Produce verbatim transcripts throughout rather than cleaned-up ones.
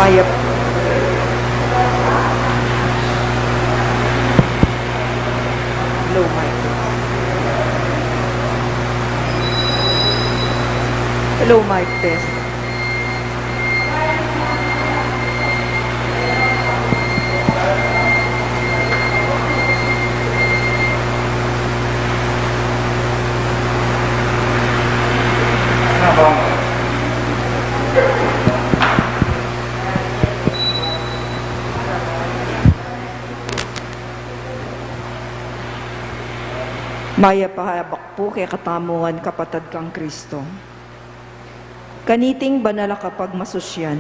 Ayap. Hello, mic test. Hello, mic test. Mayap a habak pu kekatamu ngan, kapatad kang Kristo. Kaniting banal a kapagmasusyan,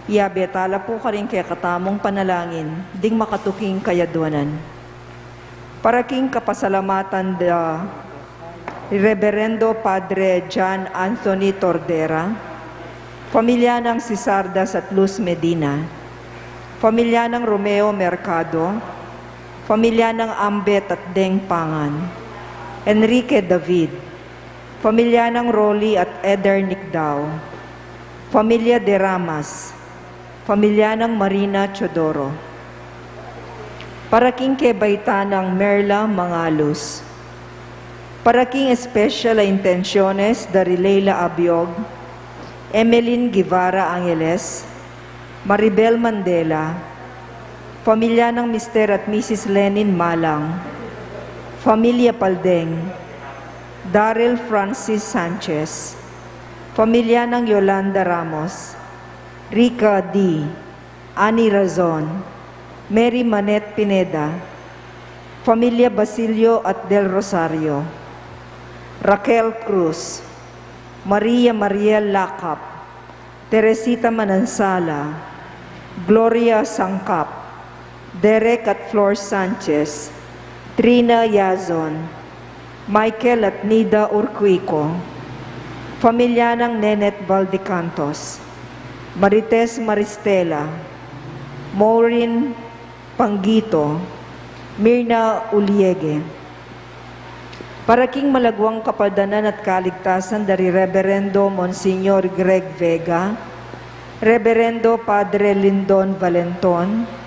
iyabe tala pu karing kekatamung panalangin ding makatuking kayadwanan. Para king kapasalamatan da Reberendo Padre John Anthony Tordera, familia nang Cisardas at Luz Medina, familia nang Romeo Mercado, familia nang Ambet at Deng Pangan, Enrique David, familia nang Rolly at Eder Nicdao, familia de Ramas, familia nang Marina Teodoro. Para king kebaitan nang Merla Mangalus. Para king espesyal a intensiones da ri Leila Abiog, Emeline Guevara Angeles, Maribel Mandela, familia nang Mister at Missus Lenin Malang, familia Paldeng, Daryl Francis Sanchez, familia nang Yolanda Ramos, Rica D, Annie Razon, Mary Manette Pineda, familia Basilio at Del Rosario, Raquel Cruz, Maria Mariel Lacap, Teresita Manansala, Gloria Sangkap, Derek at Flor Sanchez, Trina Yazon, Michael at Nida Urquico, familia nang Nenet Valdecantos, Marites Maristela, Maureen Panggito, Mirna Uliege. Para king malagwang kapadanan at kaligtasan da ri Reberendo Monsignor Greg Vega, Reberendo Padre Lindon Valenton,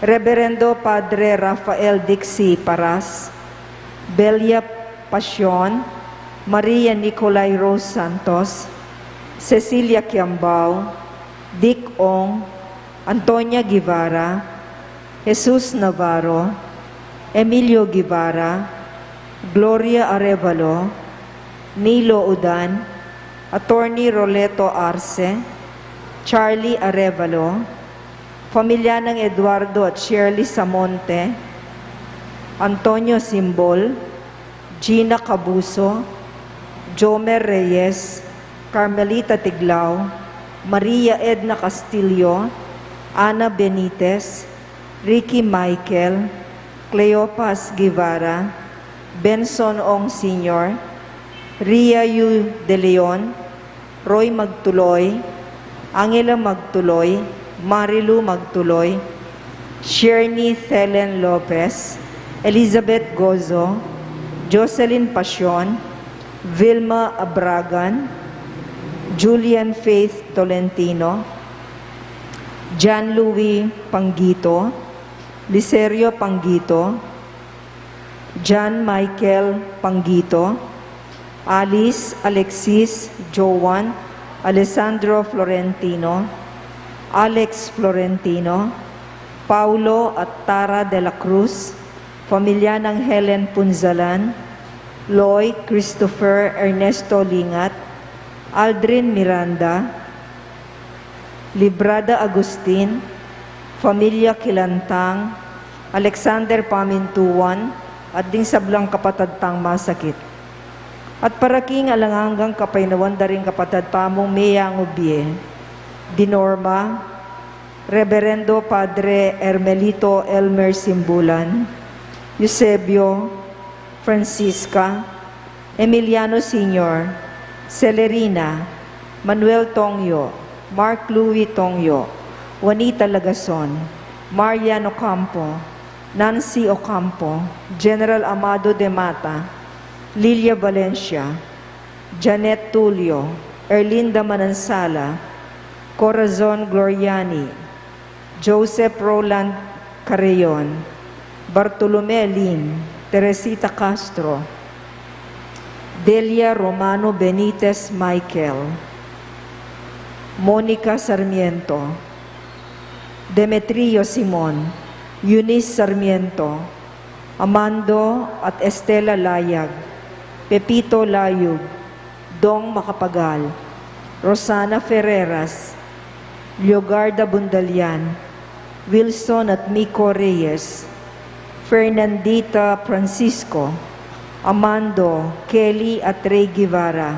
Reberendo Padre Rafael Dixie Paras, Belia Pasion, Maria Nicolai Rose Santos, Cecilia Kiambao, Dick Ong, Antonia Guevara, Jesus Navarro, Emilio Guevara, Gloria Arevalo, Nilo Udan, Attorney Roleto Arce, Charlie Arevalo, familia nang Eduardo at Shirley Samonte, Antonio Simbol, Gina Cabuso, Jomer Reyes, Carmelita Tiglao, Maria Edna Castillo, Ana Benitez, Ricky Michael, Cleopas Guevara, Benson Ong Senior, Ria Yu De Leon, Roy Magtuloy, Angela Magtuloy, Marilu Magtuloy, Shirney Thelen Lopez, Elizabeth Gozo, Jocelyn Pasion, Vilma Abragan, Julian Faith Tolentino, John Louis Panggito, Liserio Panggito, John Michael Panggito, Alice, Alexis, Joan, Alessandro Florentino, Alex Florentino, Paulo at Tara de la Cruz, familia nang Helen Punzalan, Loy, Christopher, Ernesto Lingat, Aldrin Miranda, Librada Agustin, familia Kilantang, Alexander Pamintuan, at ding sablang kapatad tang masakit. At para king alang anggang kapaynawan da ring kapatad tamung meyangubie, di Norma, Reberendo Padre Hermelito Elmer Simbulan, Eusebio, Francisca, Emiliano Senior, Celerina, Manuel Tongyo, Mark Louis Tongyo, Juanita Lagason, Marian Ocampo, Nancy Ocampo, General Amado de Mata, Lilia Valencia, Janet Tulio, Erlinda Manansala, Corazon Gloriani, Joseph Roland Carreon, Bartolome Lim, Teresita Castro, Delia Romano Benitez Michael, Monica Sarmiento, Demetrio Simon, Eunice Sarmiento, Amando at Estela Layag, Pepito Layug, Dong Macapagal, Rosana Ferreras, Leogarda Bundalian, Wilson at Miko Reyes, Fernandita Francisco, Amando, Kelly at Rey Guevara,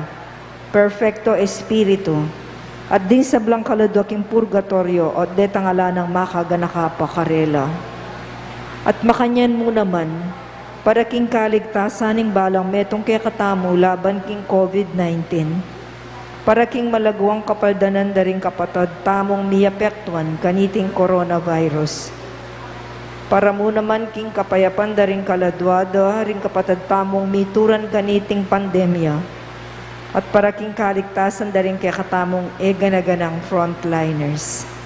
Perfecto Espiritu, at ding sablang kaladua king purgatoryo, at detang ala nang makaganaka pa karela. At makanyan mu naman, para king kaligtasan ning balang metung kekatamu laban king COVID nineteen, para king malaguang kapaldanan da ring kapatad tamung miapektuan kaniting coronavirus. Para mu naman king kapayapan da ring kaladua da ring kapatad tamung mituran kaniting pandemya. At para king kaligtasan da ring kekatamung e gana-ganang frontliners.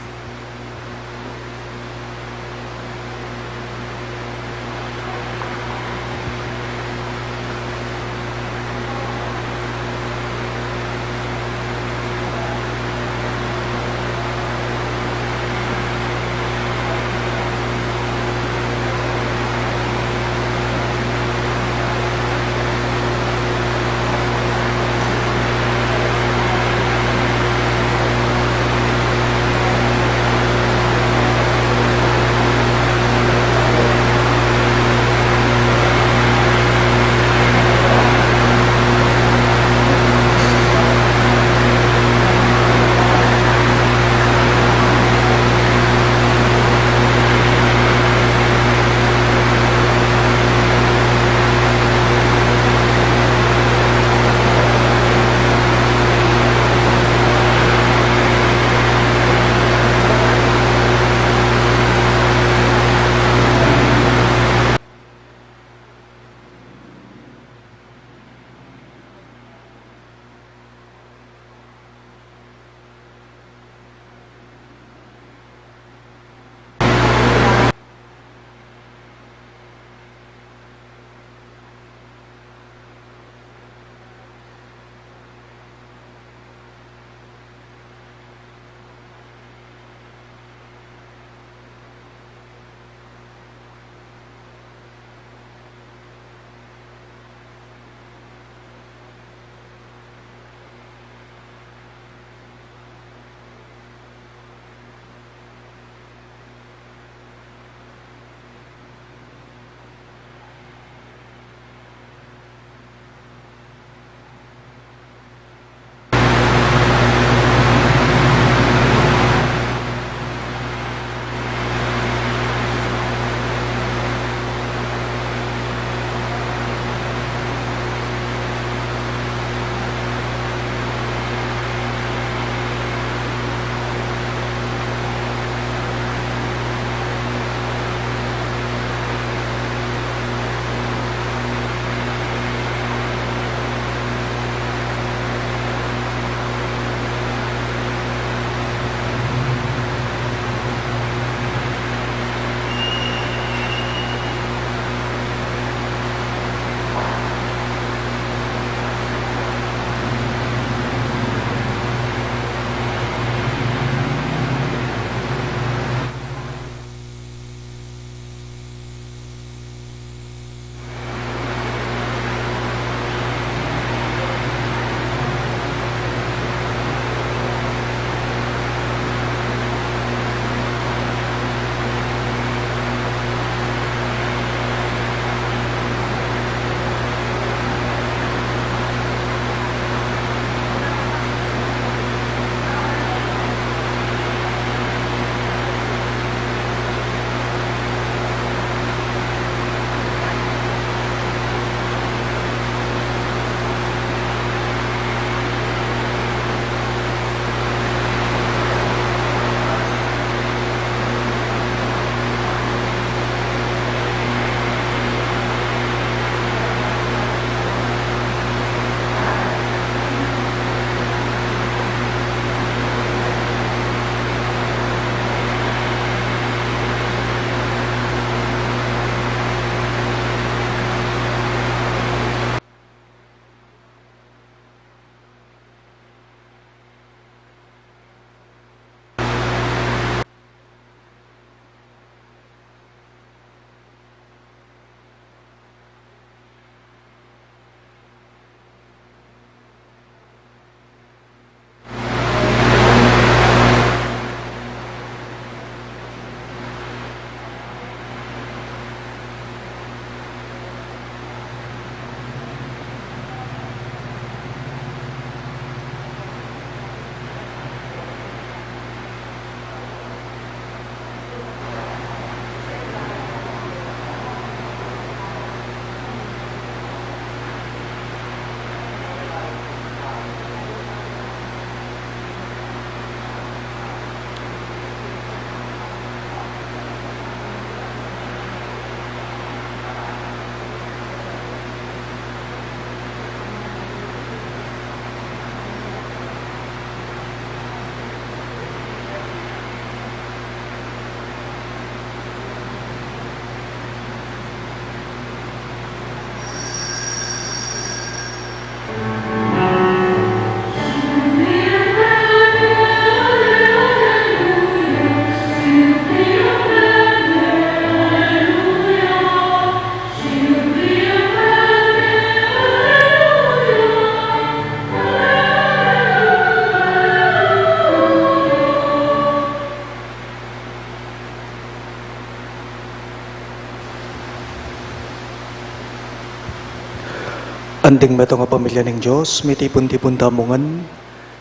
Ding metung a pamilya ning Dios, mitipun-tipun tamu ngan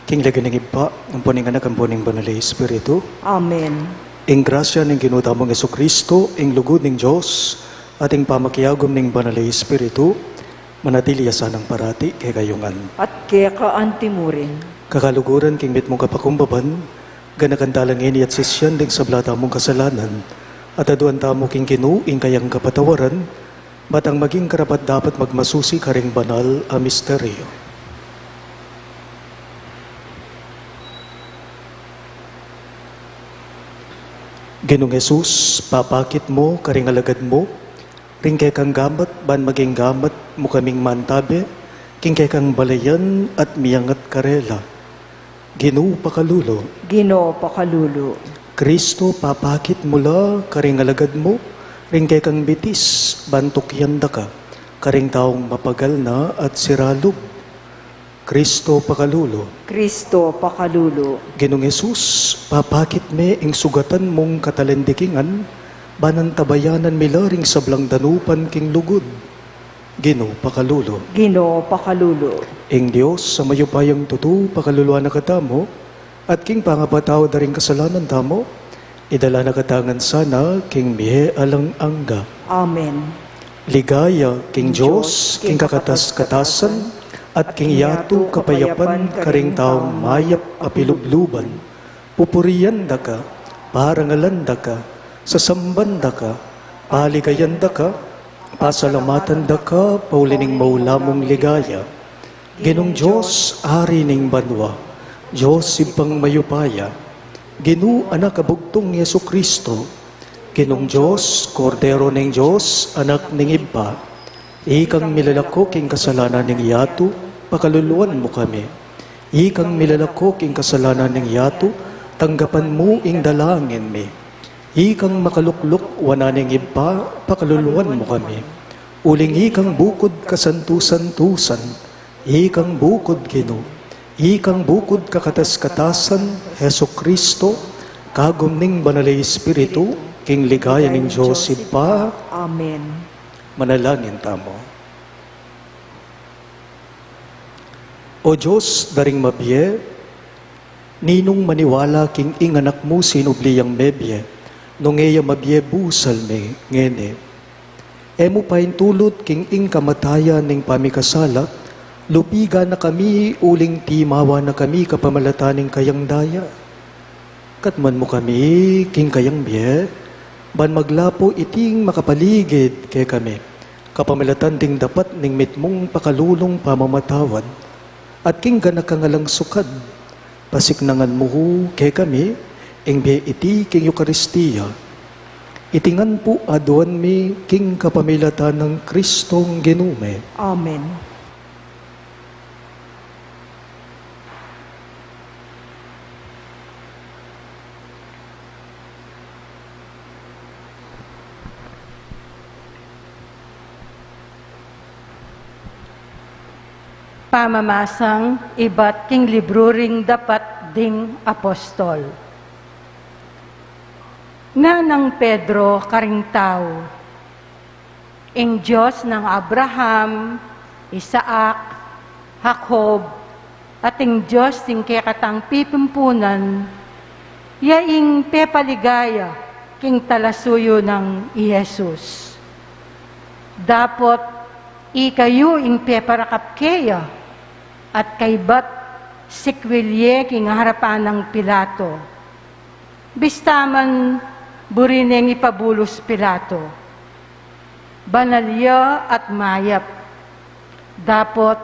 king lagyu ning Ibpa, ampo ning Anak, ampo ning Banal a Espiritu. Amen. Ing grasya ning Ginu tamung Jesucristo, ing lugud ning Dios, at ing pamakiagum ning Banal a Espiritu, manatili ya sanang parati kekayu ngan. At keka antimurin. Kakaluguran king mitmung kapakumbaban, ganakan tala ngeni at sisian ding sabla tamung kasalanan, at aduan tamu king Ginu ing kayang kapatawaran, batang maging karapat-dapat magmasusi karing banal a misteryo. Ginung Jesus, papakit mu karing alagad mu ring kekang gamat, ban maging gamat mu kaming mantabe king kekang balayan at miangat karela. Ginu, pakalulu. Ginu, pakalulu. Kristo, papakit mu la karing alagad mu ring kekang bitis, ban tukyan da ka karing taung mapagalna at siralub. Kristo, pakalulu. Kristo, pakalulu. Ginung Jesus, papakit me ing sugatan mung katalendikingan, ban antabayanan mi la ring sablang danupan king lugud. Ginu, pakalulu. Ginu, pakalulu. Ing Dios a mayupayang tutu, pakaluluan na katamu, at king pangapatawad da ring kasalanan tamu, idala na katamu ngan sana king bie alang angga. Amen. Ligaya king Dios, king kakatas-katasan, at king yatu kapayapan karing taung mayap a pilubluban. Pupurian da ka, parangalan da ka, sasamban da ka, paligayan da ka, pasalamatan da ka, pauli ning maula mung ligaya. Ginung Dios, Ari ning banua, Dios Ibpang mayupaya, Ginu, Anak a bugtung Jesucristo, Ginung Dios, Kordero ning Dios, Anak ning Ibpa, ikang milalako king kasalanan ning yatu, pakaluluan mu kami. Ikang milalako king kasalanan ning yatu, tanggapan mu ing dalangin mi. Ikang makalukluk wanan ning Ibpa, pakaluluan mu kami. Uling ikang bukud kasantu-santusan, ikang bukud Ginu, ikang bukud kakatas-katasan, Jesucristo, kagum ning Banal a Espiritu, king ligaya ning Dios Ibpa. Amen. Manalangin tamu. O Dios da ring mabie, ninung maniwala king ing Anak mu sinubli yang mebie, nung e ya mabie busal mi ngeni. E mu paintulut king ing kamatayan ning pamikasala, lupigan na kami uling timawa na kami kapamilatan ning kayang daya. Katmuan mu kami king kayang bie, ban maglapu iting makapaligid kekami, kapamilatan ding dapat ning mitmung pakalulung pamamatawad, at king ganakang alang sukad, pasiknangan mu kekami ing bie iti king Eukaristia. Iti ngan pu aduan mi king kapamilatan nang Kristong Ginu mi. Amen. Pamamasang ibat king libru ring Dapat ding Apostol. Ngana nang Pedro karing tau, Ing Dios nang Abraham, Isaac, Jacob, at ing Dios ding kekatang pipimpunan, ya ing pepaligaya king talasuyu nang i Jesus. Dapot ikayu ing peparakap keya, at kaybat sikwil ye king arapan nang Pilato. Bista man buri neng ipabulus Pilato. Banal ya at mayap. Dapot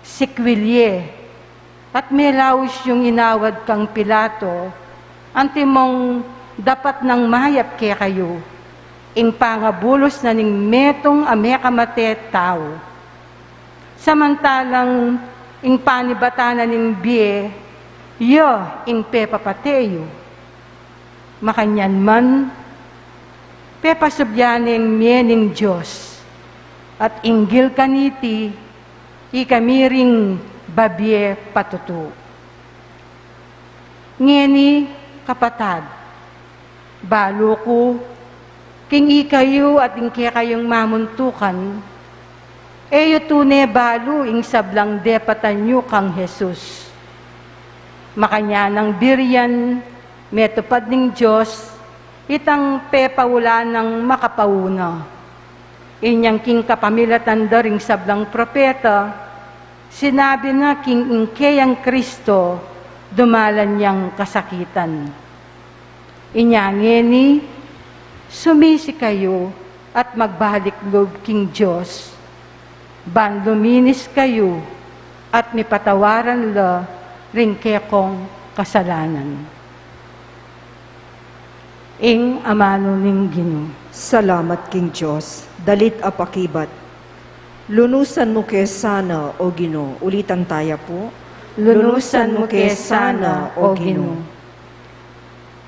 sikwil ye, at melaus yung inawad kang Pilato, antimong dapat nang mayap kekayu ing pangabulus na ning metung a mekamate tau. Samantalang ing panibatan na ning bie, ya ing pepapate yu. Makanyan man, pepasubli ya neng mie ning Dios, at inggil kaniti, ikami ring babie patutu. Ngeni, kapatad, balu ku, king ikayu at ing kekayung mamuntukan, E yu tune balu ing sablang depatan yu kang Jesus. Makanyan nang burian, metupad ning Dios itang pepaulan nang makapauna. Inyang king kapamilatan da ring sablang propeta, sinabi na king ing keyang Kristo dumalan yang kasakitan. Inya ngeni, sumisi kayu at magbalik lub king Dios, ban luminis kayu at mipatawaran la ring kekong kasalanan. Ing amanu ning Ginu. Salamat king Dios. Dalit a pakibat. Lunusan mu ke sana, O Ginu. Ulitan taya pu. Lunusan mu ke sana, O Ginu.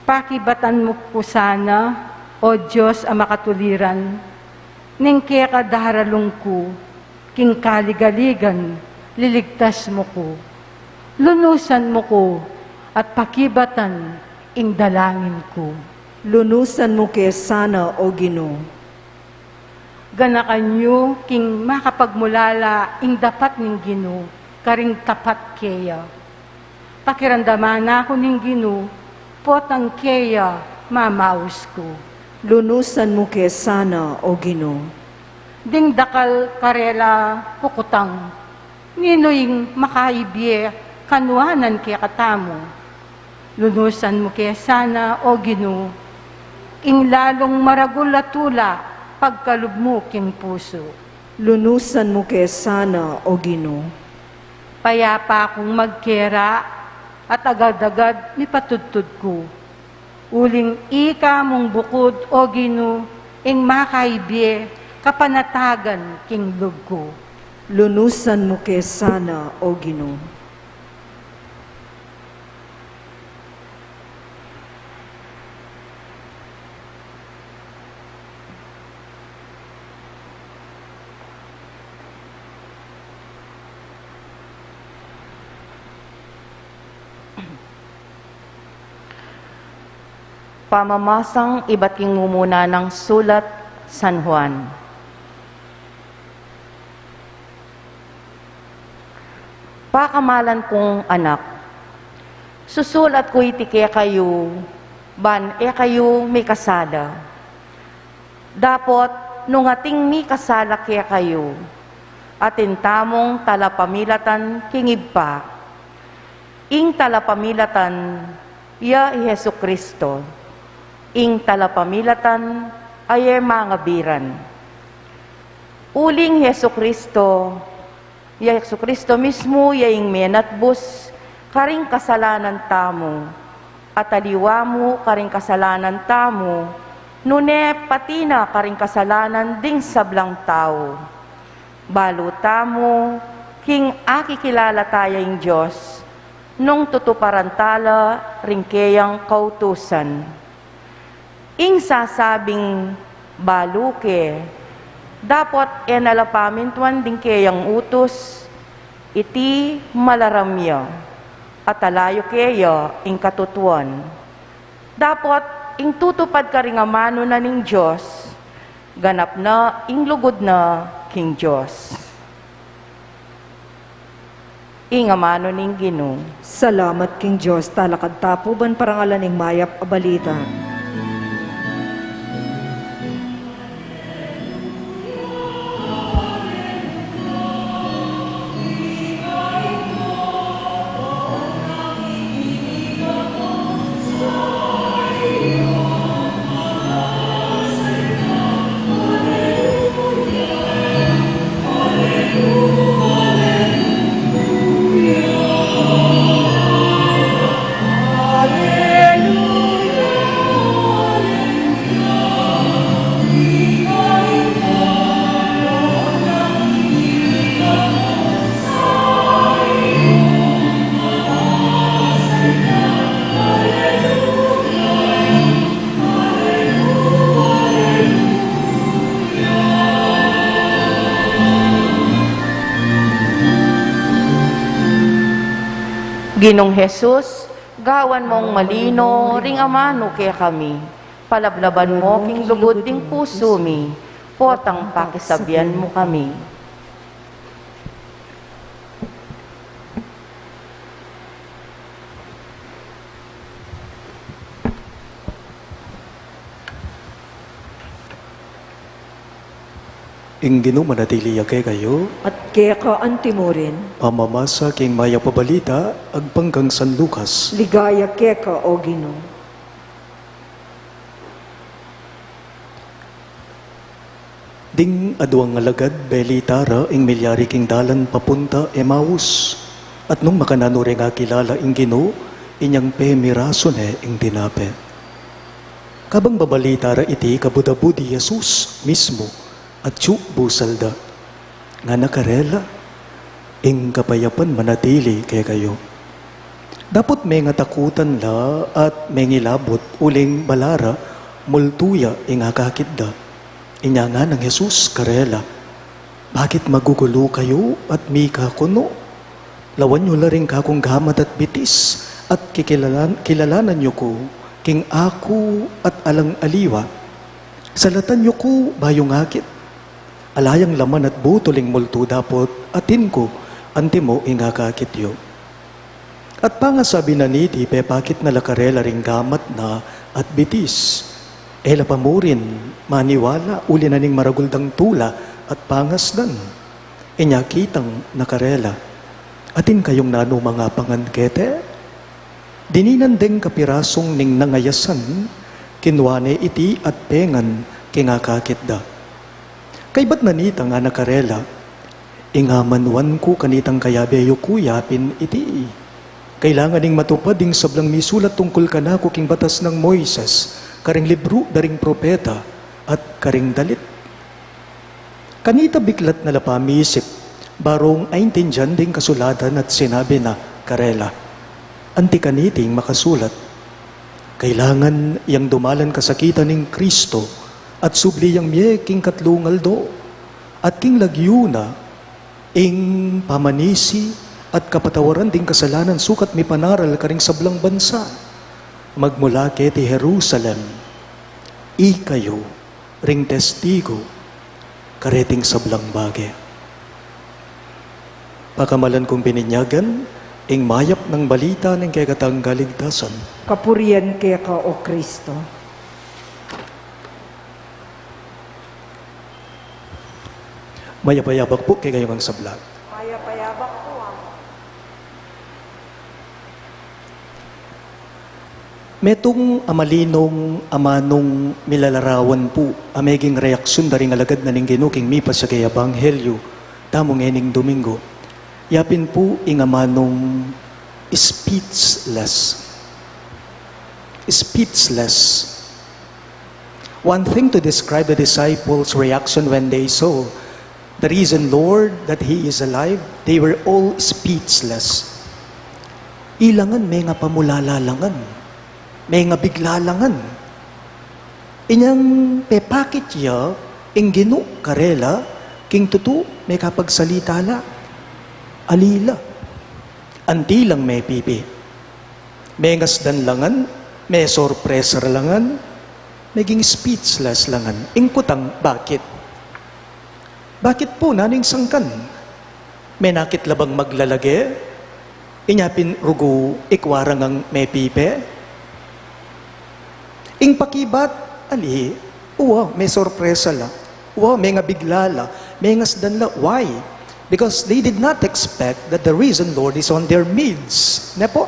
Pakibatan mu ku sana, O Dios a makatuliran, ning keka daralung ku, king kaligaligan, liligtas mu ku. Lunusan mu ku, at pakibatan ing dalangin ku. Lunusan mu ke sana, O Ginu. Ganakan yu king makapagmulala ing dapat ning Ginu karing tapat keya. Pakiramdaman na ku ning Ginu, potang keya mamaus ku. Lunusan mu ke sana, O Ginu. Ding dakal karela kukutang, ninu ing makaibie kanuanan kekatamu? Lunusan mu ke sana, O Ginu, ing lalung maragul a tula pagkalub mu king pusu. Lunusan mu ke sana, O Ginu. Payapa kung magkera at agad-agad mipatudtud ku. Uling ika mung bukud, O Ginu, ing makaibie kapanatagan king lub ku. Lunusan mu ke sana, O Ginu. Pamamasang ibat king mumuna nang sulat San Juan. Pakamalan kung anak, susulat ku iti kekayu, ban e kayu mikasala. Dapot nung ating mikasala kekayu, atin tamung talapamilatan king Ibpa. Ing talapamilatan ya i Jesucristo. Ing talapamilatan a e mangabiran. Uling Jesucristo, ya Jesucristo mismu ya ing menatbus karing kasalanan tamu, at aliwa mu karing kasalanan tamu, nune pati na karing kasalanan ding sablang tau. Balu tamu king akikilala taya ing Dios, nung tutuparan tala ring keyang kautusan. Ing sasabing balu ke, dapot e na la pamintuan ding keyang utus, iti malaram ya, at alayu keya ing katutuan. Dapot ing tutupad karing amanu na ning Dios, ganap na ing lugud na king Dios. Ing amanu ning Ginu. Salamat king Dios. Talakad ta pu ban parangalan ing mayap a balita. Ginung Jesus, gawan mong malino ring amanu kekami. Palablaban mo king lugud ding pusu mi, potang pakisabian mu kami. Ing Ginu manatili ya kekayu. At keka antimurin. Pamamasa king Mayap a Balita agpang kang San Lucas. Ligaya keka, O Ginu. Ding aduang alagad, belita ra ing milyari king dalan papunta Emaus, at nung makananu reng akilala ing Ginu, inyang pemirasu ne ing tinape. Kabang babalita ra iti, kabud-abud i Jesus mismu, atyu busal da. Ngana karela, ing kapayapan manatili kekayu. Dapot mengatakutan la at mengilabut uling bala ra multu ya ing akakit da. Inya nganang Jesus karela, bakit magugulu kayu at mika kunu? Lawan yu la ring kakung gamat at bitis, at kikilalan, kilalanan yu ku king aku at alang aliwa. Salatan yu ku bayu ngakit. Ala yang laman at butul ing multu dapot atin ku antimo ing akakit yu. At pangasabi na niti, pepakit na la karela ring gamat na at bitis. E la pa murin maniwala uli na ning maragul dang tula at pangasdan. Inya kitang na karela, atin kayung nanu mangapangan kete? Dininan deng kapirasung ning nangayasan, kinua ne iti at pengan king akakit da. Kaybat na nita ngana karela, ing amanuan ku kanitang kayabe yu ku yapin iti. Kailangan ing matupad ing sablang misulat tungkul kanaku king batas nang Moises, karing libru da ring propeta, at karing dalit. Kanita biklat na la pamisip, barung aintindian ding kasulatan at sinabi na karela, anti kaniting makasulat, kailangan yang dumalan kasakitan ning Kristo, at subli yang mie king katlung aldo, at king lagyu na, ing pamanisi at kapatawaran ding kasalanan sukat mipanaral karing sablang bansa, magmula keti Jerusalem. Ikayu ring testigu kareting sablang bage. Pakamalan kung bininyagan, ing mayap nang balita ning kekatang kaligtasan. Kapurian keka, O Kristo. Mayap a yabak pu kekayu ngan sabla. Mayap a yabak pu, Among. Metung a malinung amanung milalarawan pu a meging reaksyun da ring alagad na ning Ginu king mipasage ebanghelyu tamu ngening Domingo. Yapin pu ing amanung speechless. Speechless. One thing to describe the disciples' reaction when they saw the risen Lord, that He is alive, they were all speechless. Ilangan, mengapamulala la ngan, mengabigla la ngan. Inyang pepakit ya ing Ginu karela, king tutu, mekapagsalita la. Ali la. Anti lang mepipi. Mengasdan la ngan, mesorpresa la ngan, meging speechless la ngan. Ing kutang, bakit? Bakit pu, nanu ing sangkan? Menakit la bang maglalage? Inya pin rugu ikwa ra ngang mepipe? Ing pakibat, ali, uwa, mesorpresa la. Uwa, mengabigla la, mengasdan la. Why? Because they did not expect that the risen Lord is on their midst. Ne pu?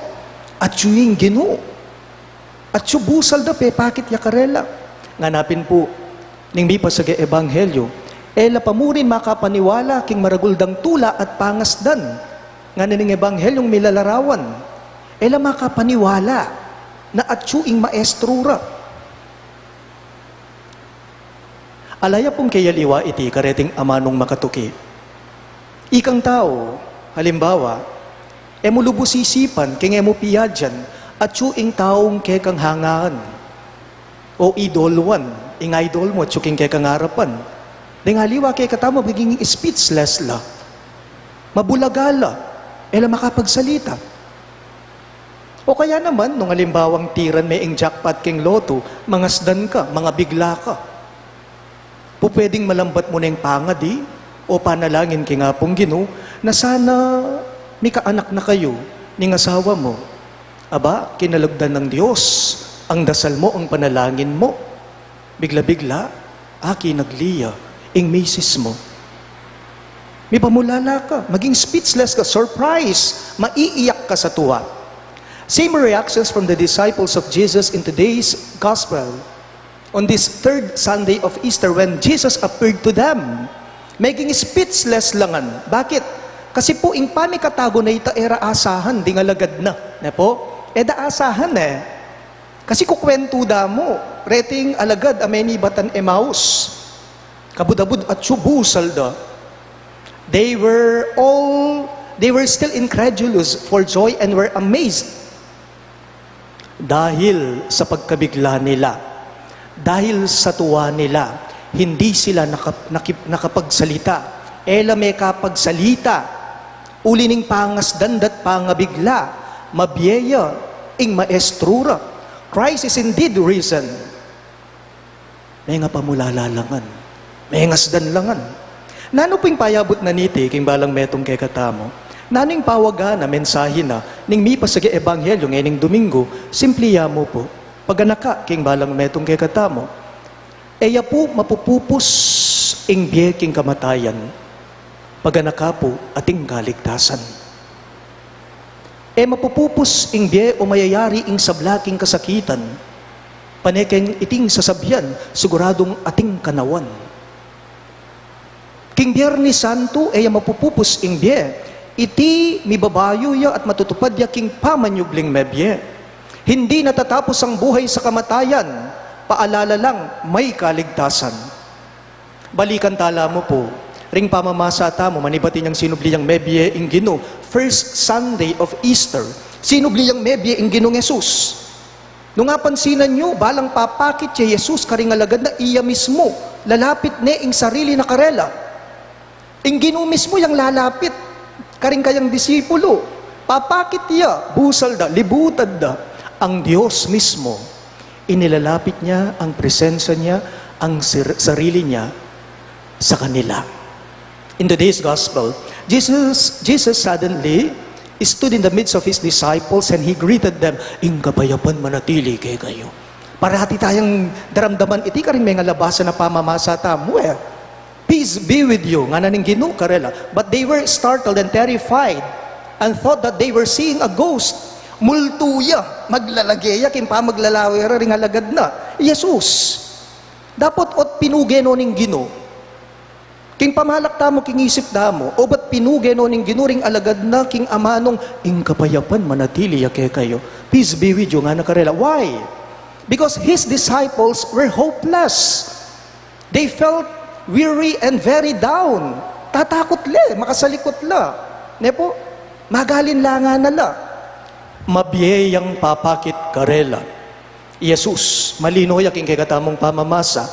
Atyu ing Ginu. Atyu busal da, pepakit ya karela. Ngana pin pu ning mipasage ebanghelyu, e la pa murin makapaniwala king maragul dang tula at pangasdan. Ngana ning ebanghelyung milalarawan, e la makapaniwala na atyu ing maestro ra. Ala ya pung keyaliwa iti kareting amanung makatuki. Ikang tau, halimbawa, e mu lubus isipan king e mu piyadyan, atyu ing taung kekang hangaan o idoluan, ing idol mu atyu king kekang arapan. Deng aliwa kekatamu, magiging speechless la. Mabulaga la, e la makapagsalita. O kaya naman, nung alimbawang tiran me ing jackpot king lotto, mangasdan ka, mangabigla ka. Pupwedeng malambat mu neng pangadi o panalangin king Apung Ginu na sana mikaanak na kayu ning asawa mu. Aba, kinalugdan ng Diyos ang dasal mo, ang panalangin mo. Bigla-bigla, aki, nagliya Ing misis mu. Mipamulala ka, maging speechless ka, surprise, maiiyak ka sa tuwa. Same reactions from the disciples of Jesus in today's gospel. On this third Sunday of Easter, when Jesus appeared to them, maging speechless la ngan. Bakit? Kasi pu ing pamikatago na ita e ra asahan ding alagad na. Ne pu? E da asahan e. Kasi kukwentu da mu, reting alagad a menibatan Emmaus. Kabud-abud atyu, busal da. They were all, they were still incredulous for joy and were amazed. Dahil sa pagkabigla nila, dahil sa tuwa nila, hindi sila naka-, nakip-, nakapagsalita. E la mekapagsalita. Uli ning pangasdan da't pangabigla, mabie ya ing maestru ra. Christ is indeed risen. Mengapamulala la ngan. Mengasdan la ngan. Nanu pu ing payabut na niti king balang metung kekatamu? Nanu ing pawaga na, mensahe na ning mipasagang ebanghelyo ngening Domingo? Simpli ya mu pu. Paganaka king balang metung kekatamu. E ya pu mapupupus ing bie king kamatayan. Paganaka pu ating kaligtasan. E mapupupus ing bie o mayayari ing sabla king kasakitan, pane king iting sasabian, siguradung ating kanawan. King Biernes Santo, e ya mapupupus ing bie, iti mibabayu ya at matutupad ya king pamanyubling mebie. Hindi natatapus ang buhay sa kamatayan, paalala lang, may kaligtasan. Balikan tala mu pu, ring pamamasa tamu, manibat inyang sinubli yang mebie ing Ginu, first Sunday of Easter, sinubli yang mebie ing Ginung Jesus. Nung apansinan yu, balang papakit ya Jesus karing alagad na, iya mismu lalapit ne ing sarili na karela. Ing Ginu mismu yang lalapit karing kayang disipulu. Papakit ya, busal da, libutad da. Ang Dios mismu, inilalapit niya ang presensya niya, ang sir-, sarili niya sa kanila. In today's gospel, Jesus, Jesus suddenly stood in the midst of his disciples and he greeted them, "Ing kapayapan manatili kekayu." Parati tayang daramdaman iti karing mengalabasa na pamamasa tamu e. "Peace be with you," ngana ning Ginu karela. But they were startled and terrified and thought that they were seeing a ghost. Multu ya, maglalage ya king pamaglalawe ra ring alagad na Jesus. Dapot ot pinuge no ning Ginu. King pamalak tamu, king isip tamu, obat pinuge no ning Ginu ring alagad na king amanung, "Ing kapayapan manatili ya kekayu. Peace be with you," ngana karela. Why? Because his disciples were hopeless. They felt weary and very down. Tatakut la, makasalikut la. Ne pu? Magalin la ngana la. Mabie yang papakit karela. Jesus, malino ya king kekatamung pamamasa.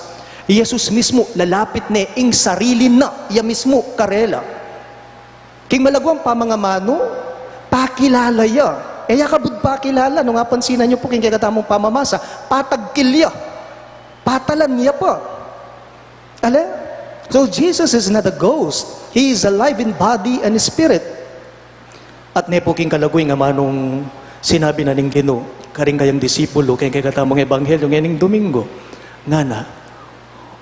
Jesus mismu, lalapit ne ing sarili na, iya mismu karela. King malaguang pamangamanu, pakilala ya. E ya kabud pakilala, nung apansinan yu pu king kekatamung pamamasa, patagkil ya. Patalan ya pa. Ale? So Jesus is not a ghost. He is alive in body and spirit. At ne pu king kalaguing amanung sinabi na ning Ginu karing kayang disipulu, king kekatamung ebanghelyo ngening Domingo, ngana,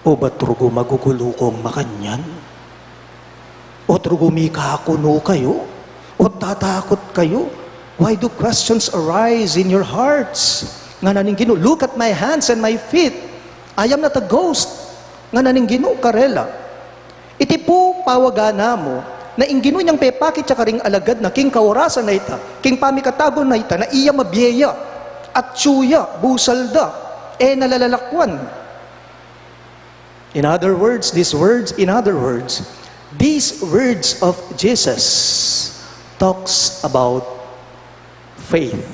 "Obat rugu magugulu kong makanyan? Ot rugu mikakunu kayu? Ot tatakut kayu? Why do questions arise in your hearts?" Ngana ning Ginu, "Look at my hands and my feet. I am not a ghost," ngana ning Ginu karela. Iti pu pawaga namu, na ing Ginu inyang pepakit ya karing alagad na king kaorasan a ita, king pamikatago na ita, na iya mabie ya, atyu ya, busal da, e na lalakwan. In other words, these words, in other words, these words of Jesus talks about faith.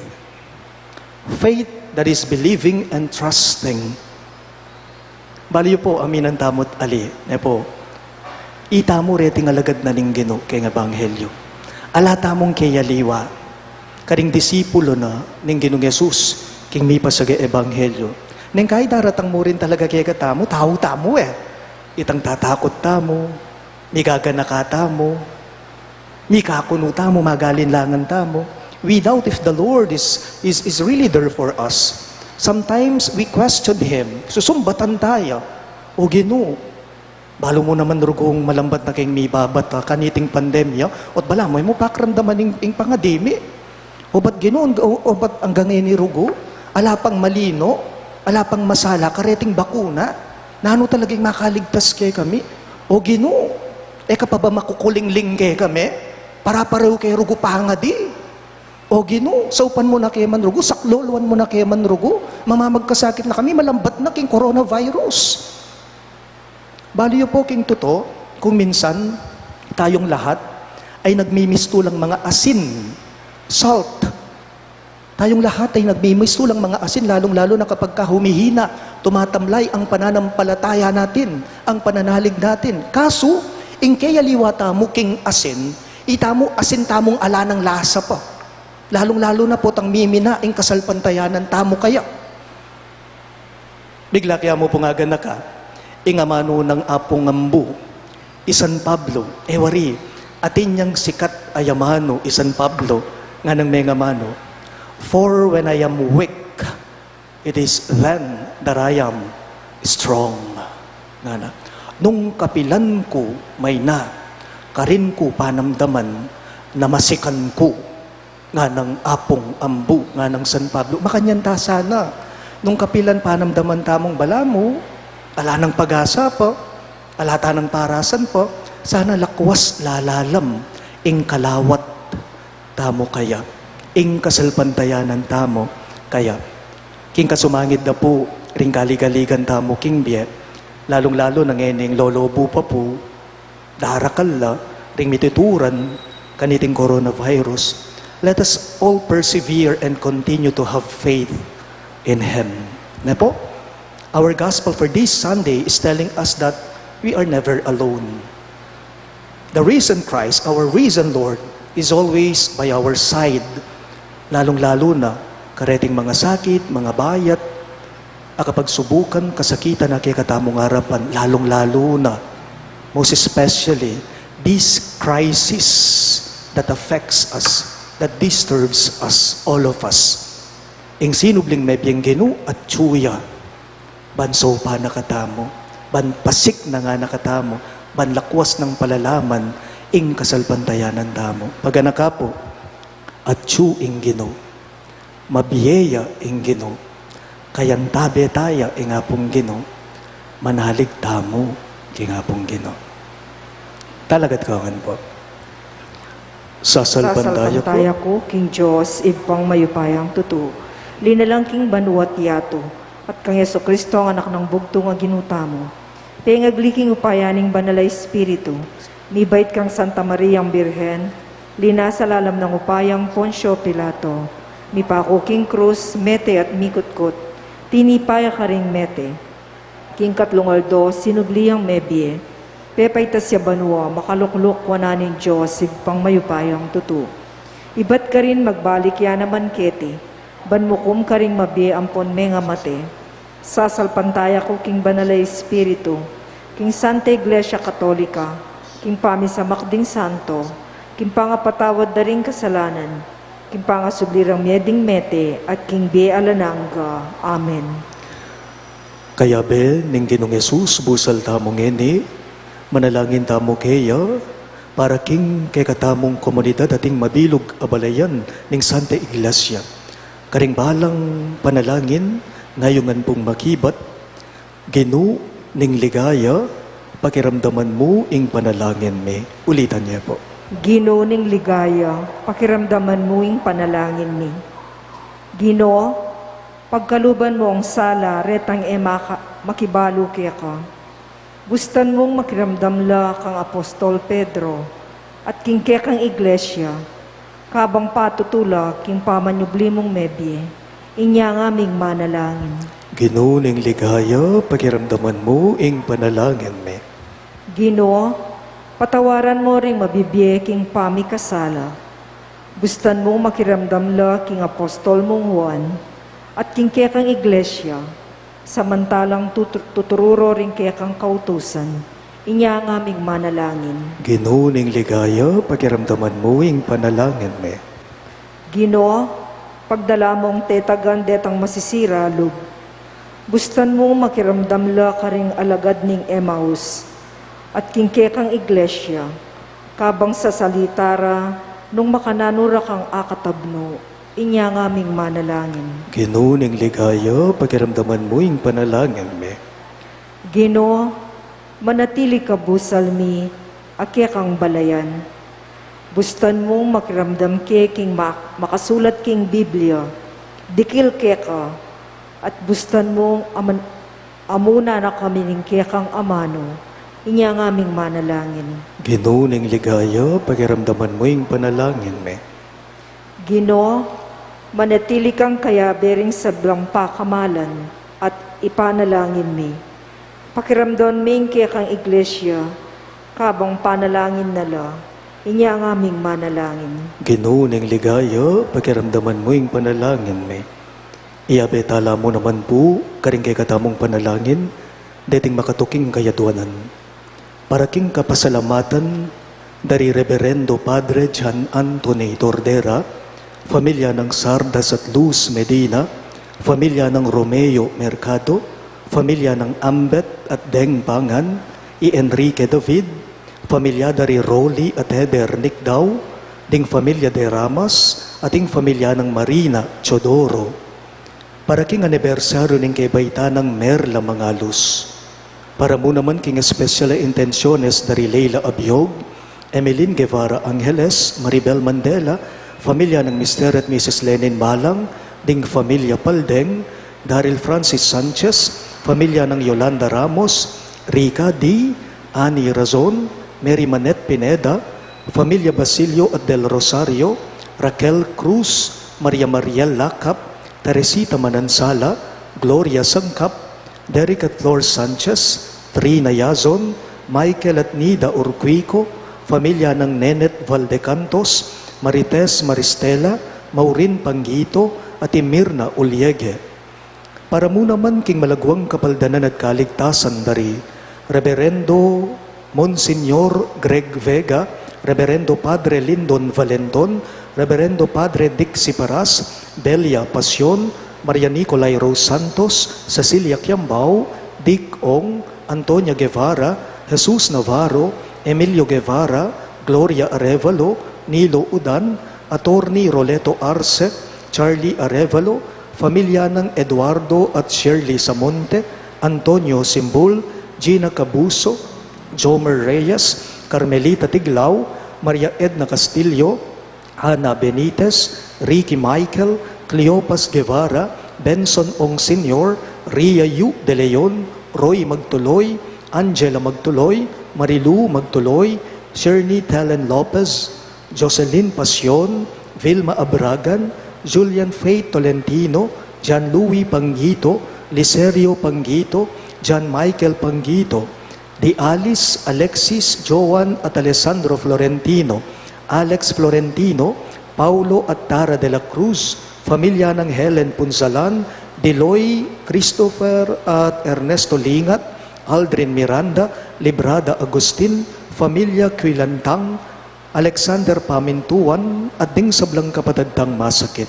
Faith that is believing and trusting. Bali yu pu, aminan tamu't ali, ne pu? Itamu reting alagad na ning Ginu keng ebanghelyo. Ala tamung keyaliwa karing disipulu na ning Ginung Jesus king mipasagang ebanghelyo. Neng kai daratang mu rin talaga kekatamu, tau tamu e. Itang tatakut tamu, migaganaka tamu, mikakunu tamu, magalinlangan tamu. We doubt if the Lord is, is, is really there for us. Sometimes we question Him. Susumbatan taya, "O Ginu, Balu mu naman, Rugung, malambat na keng mibabat, ah, kaniting pandemya, o't balamu e mu pakiramdaman ing, ing pangadi mi. Obat, Ginu, o, obat anggang ngeni, Rugu, ala pang malino, ala pang masala kareting bakuna? Nanu talagang makaligtas kekami? O Ginu, e ka pa ba makukulingling kekami? Para-pareho ke, Rugu, pangadi. O Ginu, saupan mu na ke man, Rugu, sakloloan mu na ke man, Rugu, mamamagkasakit na kami, malambat na king coronavirus. Balu yu po king tutu, kung minsan tayong lahat ay nagmimistulang mga asin, salt. Tayong lahat ay nagmimistulang mga asin, lalong-lalo na kapag ka humihina, tumatamlay ang pananampalataya natin, ang pananalig natin. Kasu, ing keyaliwa tamu king asin, itamu asin tamung ala nang lasa pa. Lalong-lalo na potang mimina ing kasalpantayanan tamu kaya. Bigla kaya mu pung aganaka ing amanu nang Apung Ambu, i San Pablo. E wari, atin yang sikat a amanu, i San Pablo, nganang mengamanu, "For when I am weak, it is then that I am strong." Ngana, "Nung kapilan ku mayna, karin ku panamdaman na masikan ku." Nganang Apung Ambu, nganang San Pablo, makanyan ta sana. Nung kapilan panamdaman tamung balamu, ala nang pag-asa pa, ala ta nang parasan pa, sana lakwas lalalam ing kalawat tamu kaya, ing kasalpantayanan tamu kaya. King kasumangid da pu ring galigaligan tamu king bie, lalung-lalu na ngening lolobu pa pu, darakal la ring mituturan kaniting coronavirus, let us all persevere and continue to have faith in Him. Ne po? Our gospel for this Sunday is telling us that we are never alone. The risen Christ, our risen Lord, is always by our side. Lalung-lalu na kareting mga sakit, mga bayat, a kapagsubukan, kasakitan a kekatamung arapan, lalung-lalu na, most especially, this crisis that affects us, that disturbs us, all of us. Ing sinubling mebieng Ginu, atyu ya, ban saupan na katamu, ban pasiknan na katamu, ban lakwas nang palalaman ing kasalpantayanan tamu. Paganaka pu, atyu ing Ginu. Mabie ya ing Ginu. Kayantabe taya ing Apung Ginu. Manalig tamu king Apung Ginu. Talagad kangan pu. Sasalpantaya ku. Sasalpantaya ku king Dios, Ibpang mayupayang tutu, linalang king banua't yatu, at kang Jesucristo, ang Anak nang bugtung a Ginu tamu, pengagli king upaya ning Banal a Espiritu, mibait kang Santa Mariang Birhen, linasa lalam nang upayang Poncio Pilato, mipaku king krus, mete at mikutkut, tinipa ya karing mete. King katlung aldo, sinubli yang mebie, pepaitas ya banua, makalukluk wanan ning Dios, Ibpang mayupayang tutu. Ibat karin magbalik ya naman keti, ban mukum karing mabie ampon mengamate. Sasalpantaya ku king Banal a Espiritu, king Santa Iglesia Katolika, king pamisamak ding santo, king pangapatawad da ring kasalanan, king pangasubli rang mie ding mete, at king bie alang angga. Amen. Kayabe ning Ginung Jesus, busal tamu ngeni, manalangin tamu keya, para king kekatamung komunidad at ing mabilug a balayan ning Santa Iglesia. Karing balang panalangin, ngayungan pung makibat, Ginu ning ligaya, pakiramdaman mu ing panalangin mi. Ulitan ye pu. Ginu ning ligaya, pakiramdaman mu ing panalangin mi. Ginu, pagkaluban mu ing sala retang e maka-, makibalu keka. Bustan mung makiramdam la kang Apostol Pedro, at king kekang iglesia, kabang patutu la king pamanyubli mung mebie, inya ngaming manalangin. Ginu ning ligaya, pakiramdaman mu ing panalangin mi. Ginu, patawaran mu ring mabibie king pamikasala. Bustan mung makiramdam la king Apostol mung Juan, at king kekang iglesia, samantalang tutu-, tuturu ro ring kekang kautusan, inya ngaming manalangin. Ginu ning ligaya, pakiramdaman mu ing panalangin mi. Ginu, pagdala mung tetagan detang masisira lub. Bustan mung makiramdam la karing alagad ning Emmaus, at king kekang iglesia, kabang sasalita ra nung makananu ra kang akatabnu, inya ngaming manalangin. Ginu ning ligaya, pakiramdaman mu ing panalangin mi. Ginu, manatili ka busal mi, a kekang balayan. Bustan mung makiramdam ke king ma-, makasulat king Biblia, dikil keka, at bustan mung aman-, amuna na kami ning kekang amanu, inya ngaming manalangin. Ginu ning ligaya, pakiramdaman mu ing panalangin mi. Ginu, manatili kang kayabe ring sablang pakamalan at ipanalangin mi. Pakiramdaman mi ing kekang iglesia, kabang panalangin na la, inya ngaming manalangin. Ginu ning ligaya, pakiramdaman mu ing panalangin mi. Iyabe tala mu naman pu karing kekatamung panalangin deting makatuking kayaduanan. Para king kapasalamatan dari Reberendo Padre John Anthony Tordera, familia nang Sardas at Luz Medina, familia nang Romeo Mercado, familia nang Ambet at Deng Pangan, i Enrique David, familia dari Rolly at Heather Nicdao, ding familia de Ramas, at ing familia nang Marina Teodoro. Para king anibersaryu ning kebaitan nang Merla Mangalus. Para mu naman king espesyal a intensyones dari Leila Abiog, Emeline Guevara Angeles, Maribel Mandela, familia nang Mister at Missus Lenin Malang, ding familia Paldeng, Daryl Francis Sanchez, familia nang Yolanda Ramos, Rica D, Annie Razon, Mary Manette Pineda, familia Basilio at Del Rosario, Raquel Cruz, Maria Mariel Lacap, Teresita Manansala, Gloria Sangkap, Derek at Flor Sanchez, Trina Yazon, Michael at Nida Urquico, familia nang Nenet Valdecantos, Marites Maristela, Maureen Panggito, at i Mirna Uliege. Para mu naman king malagwang kapaldanan at kaligtasan dari Reberendo Monsignor Greg Vega, Reberendo Padre Lindon Valenton, Reberendo Padre Dick Siparas, Delia Pasion, Maria Nicolai Rose Santos, Cecilia Kiambao, Dick Ong, Antonia Guevara, Jesus Navarro, Emilio Guevara, Gloria Arevalo, Nilo Udan, Attorney Roleto Arce, Charlie Arevalo, familia nang Eduardo at Shirley Samonte, Antonio Simbul, Gina Cabuso, Jomer Reyes, Carmelita Tiglao, Maria Edna Castillo, Ana Benitez, Ricky Michael, Cleopas Guevara, Benson Ong Senior, Ria Yu de Leon, Roy Magtuloy, Angela Magtuloy, Marilu Magtuloy, Shirney Telen Lopez, Jocelyn Pasion, Vilma Abragan, Julian Faith Tolentino, John Louis Panggito, Liserio Panggito, John Michael Panggito, di Alice, Alexis, Joan at Alessandro Florentino, Alex Florentino, Paulo at Tara de la Cruz, familia nang Helen Punzalan, Diloy, Christopher at Ernesto Lingat, Aldrin Miranda, Librada Agustin, familia Quilantang, Alexander Pamintuan, at ding sablang kapatad tang masakit.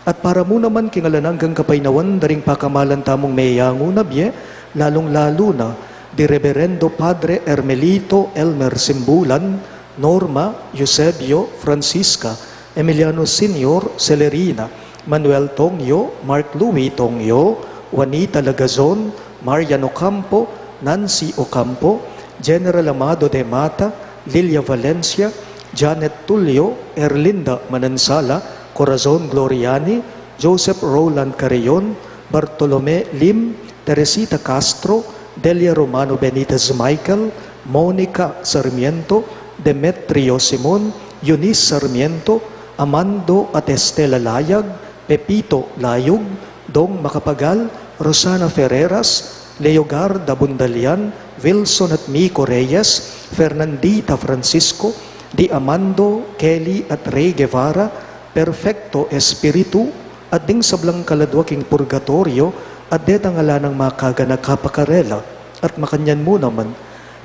At para mu naman king alang anggang kapaynawan daring pakamalan tamung meyangu na bie, lalung-lalu na di Reberendo Padre Ermelito Elmer Simbulan, Norma, Eusebio, Francisca, Emiliano Senior, Celerina, Manuel Tongyo, Mark Louis Tongyo, Juanita Lagazon, Marian Ocampo, Nancy Ocampo, General Amado de Mata, Lilia Valencia, Janet Tulio, Erlinda Manansala, Corazon Gloriani, Joseph Roland Carreon, Bartolome Lim, Teresita Castro, Delia Romano Benitez Michael, Monica Sarmiento, Demetrio Simon, Eunice Sarmiento, Amando at Estela Layag, Pepito Layug, Dong Macapagal, Rosana Ferreras, Leogarda Bundalian, Wilson at Miko Reyes, Fernandita Francisco, Di Amando, Kelly at Rey Guevara, Perfecto Espiritu, at ding sablang kaladua king purgatorio, at detang ala nang makaganaka pa karela, at makanyan mu naman,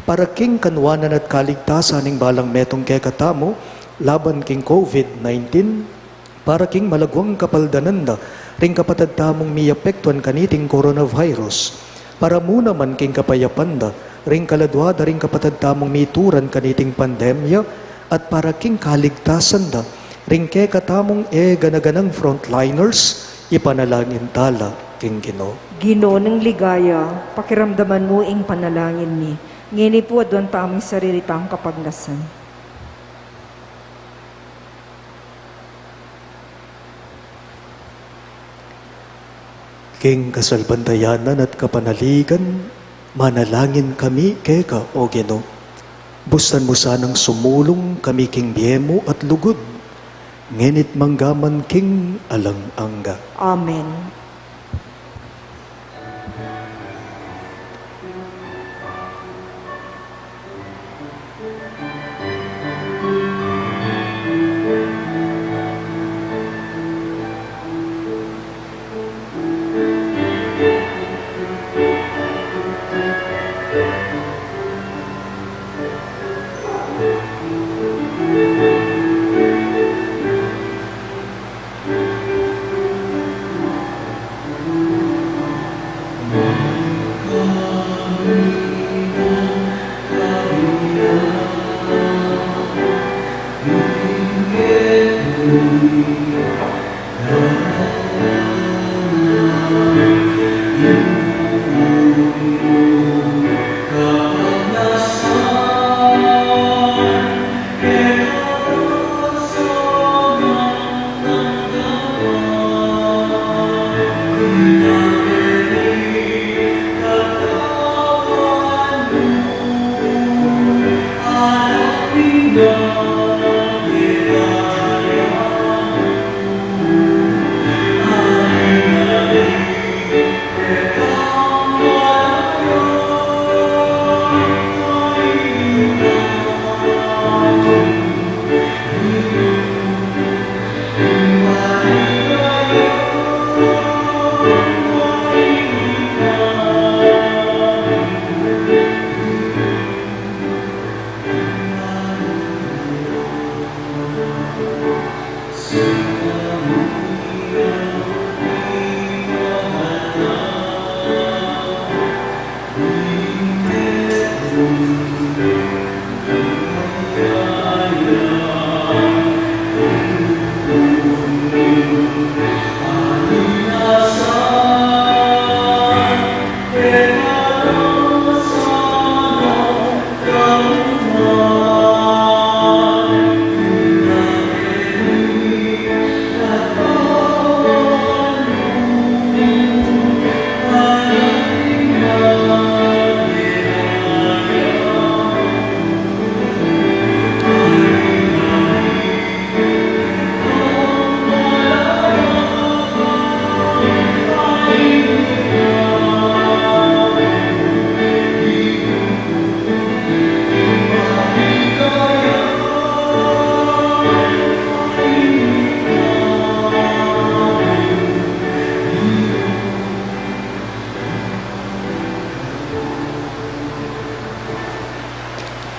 para king kanuanan at kaligtasan ning balang metung kekatamu, laban king COVID nineteen, para king malagwang kapaldanan da ring kapatad tamung miapektuan kaniting coronavirus. Para mu naman king kapayapan da, ring kaladua da ring kapatad tamung mituran kaniting pandemya, at para king kaligtasan da, ring kekatamung e gana-ganang frontliners, ipanalangin tala king Ginu. Ginu ning ligaya, pakiramdaman mu ing panalangin mi. Ngeni pu aduan tamung sarili tang kapagnasan. King kasalpantayanan at kapanaligan, manalangin kami keka, O Ginu. Bustan mu sanang sumulung kami king bie mu at lugud, ngeni't manggaman king alang angga. Amen.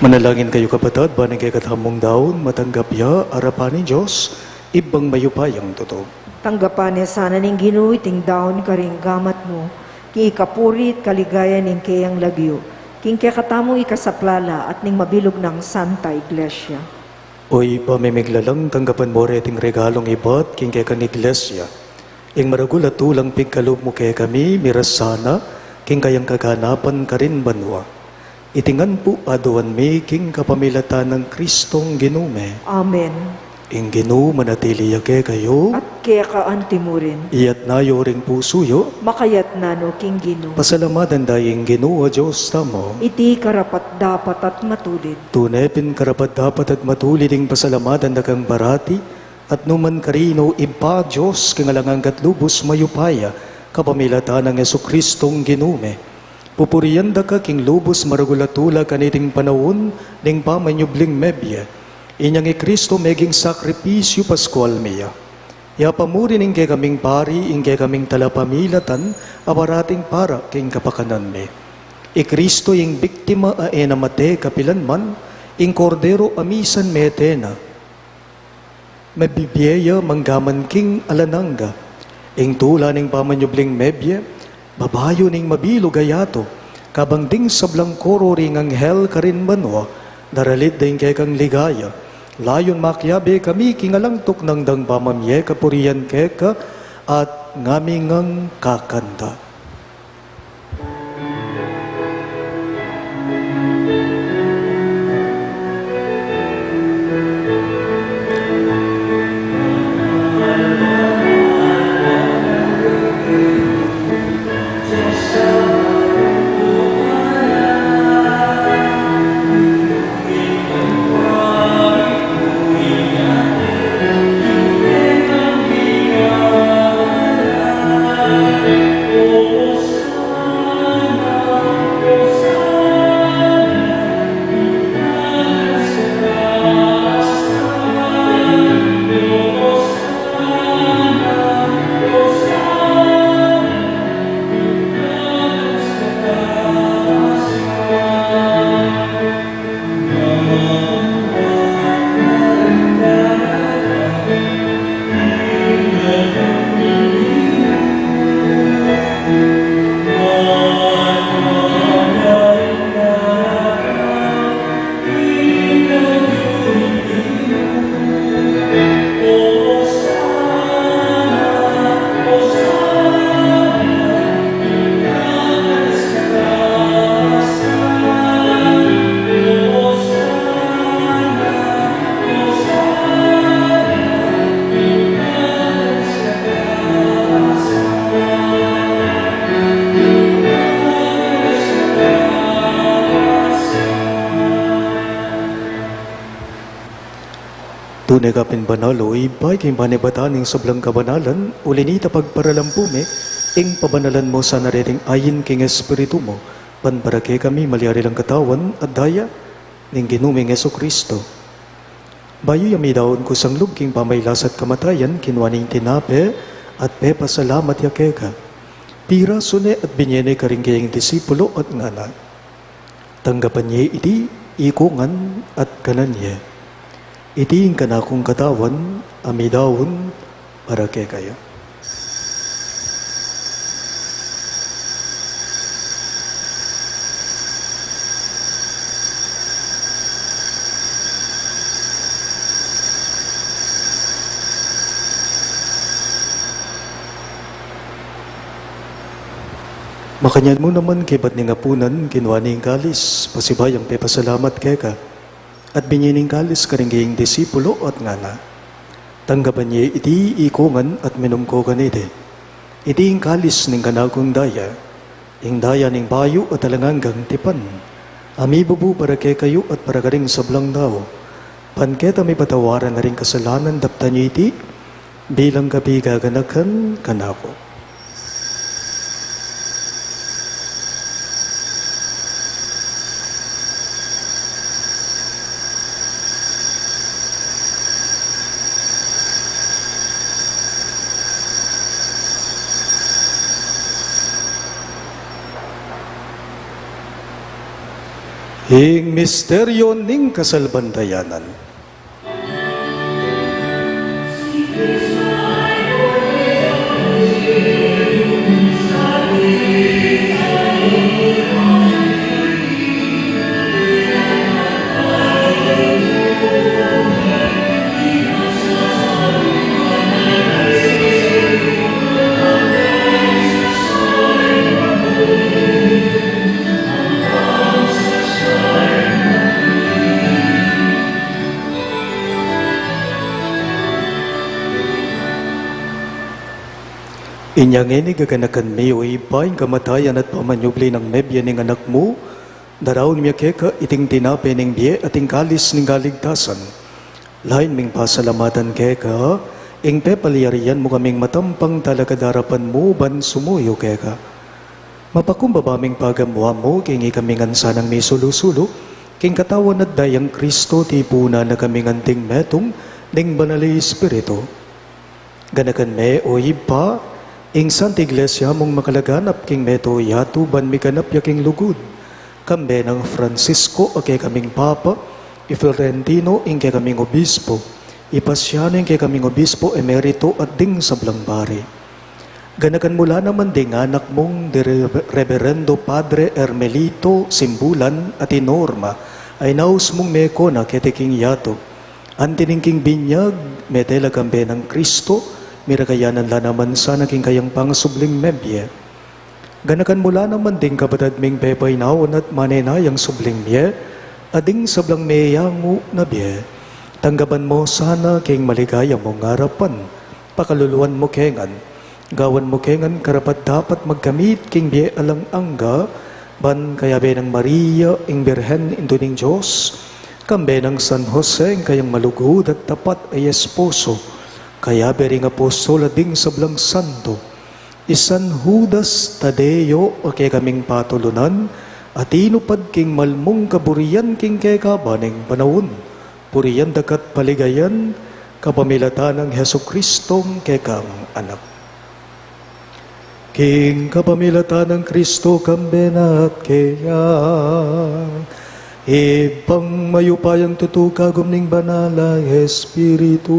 Manalangin kayu, kapatad, ban ing kekatamung daun matanggap ya arapan ning Dios, Ibpang mayupayang tutu. Tanggapan ne sana ning Ginu iting daun karing gamat mu, king ikapuri at kaligayan ning keyang lagyu, king kekatamung ikasaplala at ning mabilug nang Santa Iglesia. O Ibpa ming miglalang, tanggapan mu reting regalung ibat king kekang Iglesia. Ing maragul a tulang pigkalub mu kekami, miras sana king kayang kaganapan karin banua. Iti ngan pu aduan mi king kapamilatan nang Kristong Ginu mi. Amen. Ing Ginu manatili ya kekayu. At keka anti mu rin. Iyatna yu ring pusu yu. Makayatna no king Ginu. Pasalamatan da ing Ginu a Dios tamu. Iti karapat-dapat at matulid. Tune pin karapat-dapat at matulid ing pasalamatan da kang parati, at nu man karin, O Ibpa, Dios king alang angga at lubus mayupaya, kapamilatan nang Jesukristong Ginu mi. Pupurian da ka king lubus maragul a tula kaniting panaun ning pamanyubling mebie. Inyang i Kristo meging sakripisyu paskual mi ya. Yapamuri ning kekaming pari, ing kekaming talapamilatan, a parating para king kapakanan mi. I Kristo ing biktima a e na mate kapilan man, ing Kordero a misan mete na. Mebibie ya manggaman king alang angga. Ing tula ning pamanyubling mebie, Babayu ning mabilug a yatu, kabang ding sablang koro ring anghel karin banua, daralit ding kekang ligaya, layun makiabe kami king alang tuknang dang pamamie kapurian keka, at ngaming kakanta. Tune ka pin banal, o Ibpa, king panibatan ning sablang kabanalan, uli na nita pagparalan pu mi ing pabanalan mu sana reting ain king Espiritu mu, ban para kekami malyari lang katawan at daya ning Ginu ming Jesucristo. Bayu ya midaun ku sanglub king pamagkasakit at kamatayan, kinua ne ing tinape at pepasalamat ya keka. Pirasu ne at binye ne karing kayang disipulo at ngana: Tanggapan ye iti ikongan at kanan ye. Iti ing kanakung katawan a midaun para kekayu. Makanyan mu naman kaybat ning apunan, kinua ne ing kalis, pasibayu yang pepasalamat keka, at binye ne ing kalis karing kayang disipulo at ngana: Tanggapan ye iti ikongan at minum ko kaniti. Iti ing kalis ning kanakung daya, ing daya ning bayu at alang anggang tipan, a mibubu para kekayu at para karing sablang tau, ban keta mipatawaran la ring kasalanan. Daptan ye iti bilang kapigaganakan kanaku. Ing misteryo ning kasalpantayanan. Inya ngeni, gaganakan mi, o Ibpa, ing kamatayan at pamanyubli nang mebie ning Anak mu, daraun mi keka iting tinape ning bie at ing kalis ning kaligtasan. Lain ming pasalamatan keka ing pepalyarian mu kaming matampang talakad king arapan mu ban sumuyu keka. Mapakumbaba ming pagamuan mu king ikami ngan sanang misulu-sulu king katawan at dayang Kristo, tipunan na kaming anting metung ning Banal a Espiritu. Ganakan me, o Ibpa, ing Santa Iglesia mung makalaganap king mabilug a yatu ban miganap ya king lugud, kambe nang Francisco a kekaming Papa, i Florentino ing kekaming Obispo, i Paciano ing kekaming Obispo Emerito at ding sablang pari. Ganakan mu la naman ding anak mung di Re-, Reberendo Padre Hermelito Simbulan at i Norma, a inaus mung meko na keti king yatu. Anti ning king binyag, mete la kambe nang Kristo, mirakayanan la naman sana king kayang pangasubling mebie. Ganakan mu la naman ding kapatad ming pepainawan at manenayang subling mie, at ding sablang meyangu na bie. Tanggapan mu sana king maligaya mung arapan. Pakaluluan mu ke ngan. Gawan mu ke ngan karapat-dapat magkamit king bie alang angga, ban kayabe nang Maria, ing Birhen, Indu ning Dios, kambe nang San Jose, ing kayang malugud at tapat a esposo, kayabe ring apostol at ding sablang santo, i San Judas Tadeo, a kekaming patulunan, a tinupad king malmung kaburian king kekaban ning panaun. Purian daka't paligayan, kapamilatan nang Jesucristong kekang Anak. King kapamilatan nang Kristo, kambe na at keya, Ibpang mayupayang tutu, kagum ning Banal a Espiritu,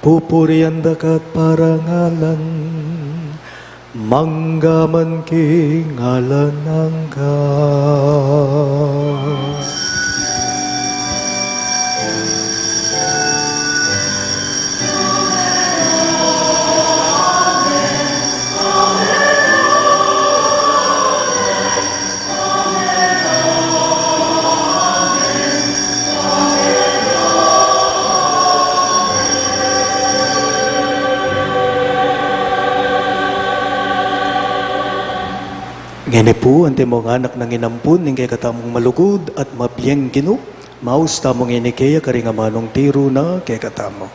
pupurian daka't parangalan, mangga man king alang angga. Ngeni pu, antimo ngan, anak nang inampun ning kekatamung malugud at mabieng Ginu, maus tamu ngeni keya karing amanung tiru na kekatamu.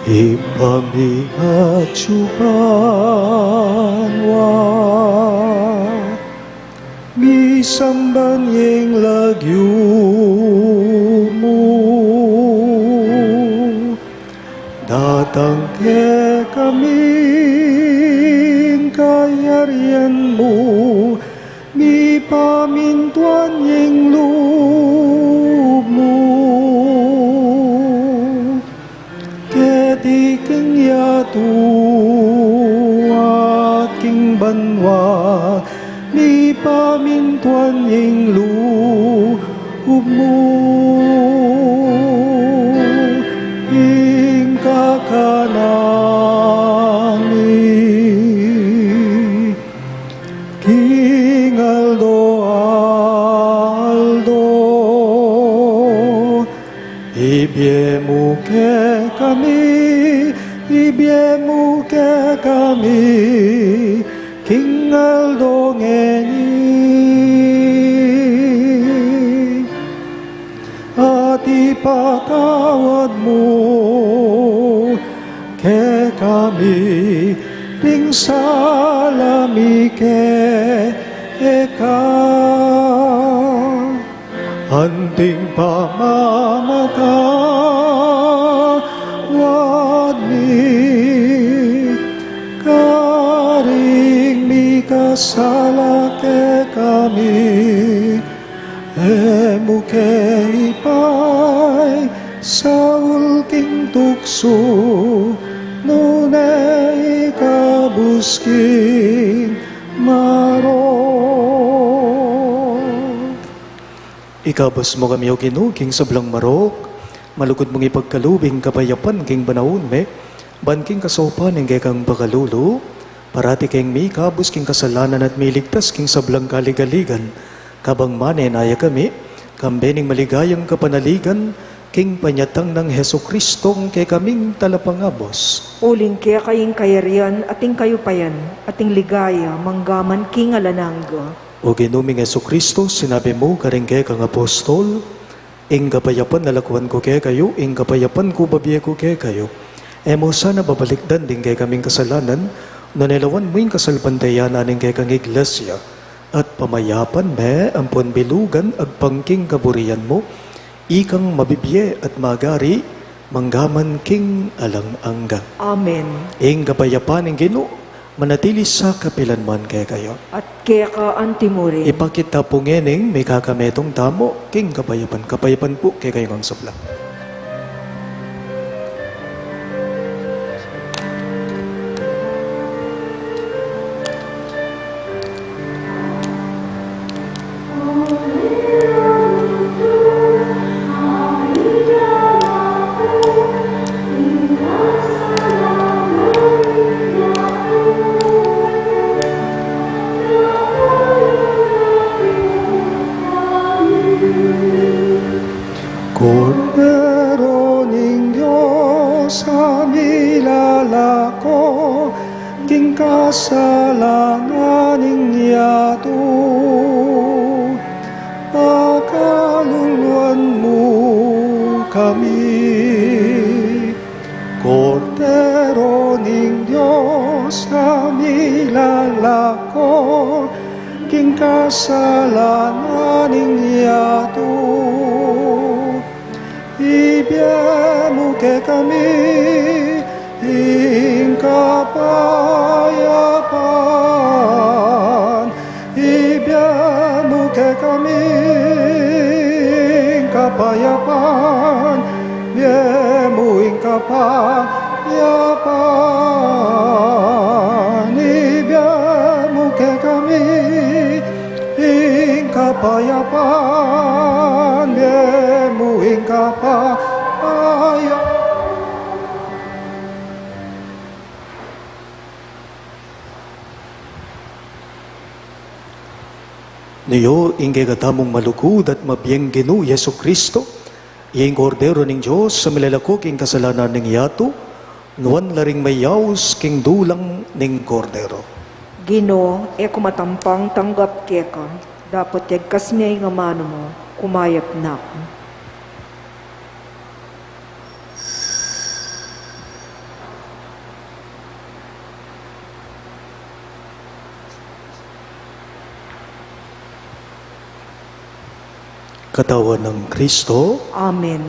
Ibpa mi, atyu ka banua, misamban ya ing lagyu mu, datang kekami ing kayarian mu, mipamintuan ya ing lub mu keti king yatu at king banua. Mipamintuan ya ing lub mu ing kakanan mi king aldo-aldo. Ibie mu kekami, ibie mu kekami king aldo ngeni, at ipatawad mu kekami ding sala mi keka, anting pamamatawad mi karing mikasala kekami. E mu ke ipaisaul king tuksu, nune ikabus king marok. Ikabus mu kami, O Ginu, king sablang marok, malugud mung ipagkalub ing kapayapan king panaun mi, ban king kasaupan ning kekang pakalulu, parati keng mikabus king kasalanan at miligtas king sablang kaligaligan, kabang manenaya kami kambe ning maligayang kapanaligan king panyatang nang Jesucristong kekaming Talapangabus. Uling keka ing kayarian, at ing kayupayan, at ing ligaya, mangga man king alang angga. O Ginu ming Jesucristo, sinabi mu karing kekang apostol, ing kapayapan lalakwan ku kekayu, ing kapayapan ku babie ku kekayu. E mu sana babalikdan ding kekaming kasalanan, nune lawan mu ing kasalpantayanan ning kekang Iglesia, at pamayapan me ampon bilugan agpang king kaburian mu, ikang mabibie at magari, mangga man king alang angga. Amen. Ing kapayapan ning Ginu Manatili sa kapilanman kekayu. At keka antimurin. Ipakit ta pu ngening mikakametung tamu king kapayapan. Kapayapan pu kekayu ngan sabla. Kordero ning Dios, a milalako king kasalanan ning yatu, pakaluluan mu kami. Kordero ning Dios, a milalako king kasalanan ning yatu, ibie mu kekami ing kapayapan. Ibie mu kekami ing kapayapan. Ibie mu ing kapayapan. Ibie mu kekami ing kapayapan, ibie mu ing kapayapan. Nuyu ing kekatamung malugud at mabieng Ginu Jesucristo, iya ing Kordero ning Dios, a milalako king kasalanan ning yatu, nuan la ring mayaus king dulang ning Kordero. Ginu, e ku matampang tanggap keka, dapot yagkas me ing amanu mu, kumayap na ku. Katawan nang Kristo. Amen.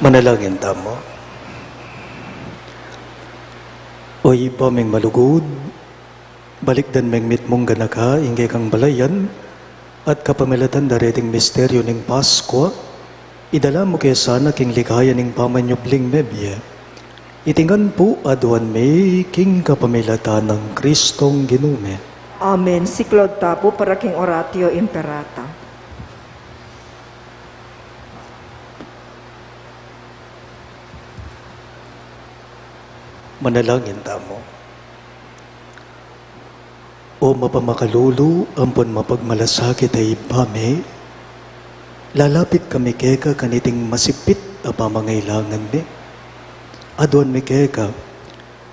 Manalangin tamu. O Ibpa ming malugud, balikdan meng mitmung ganaka ing kekang balayan, at kapamilatan da reting misteryu ning Paskwa, idala mu ke sana king ligaya ning pamanyubling mebie. Iti ngan pu aduan mi king kapamilatan nang Kristong Ginu mi. Amen. Siklaud ta pu para king Oratio Imperata. Manalangin tamu. O mapamakalulu ampon mapagmalasakit a Ibpa mi, lalapit kami keka kaniting masipit a pamangailangan mi. Aduan mi keka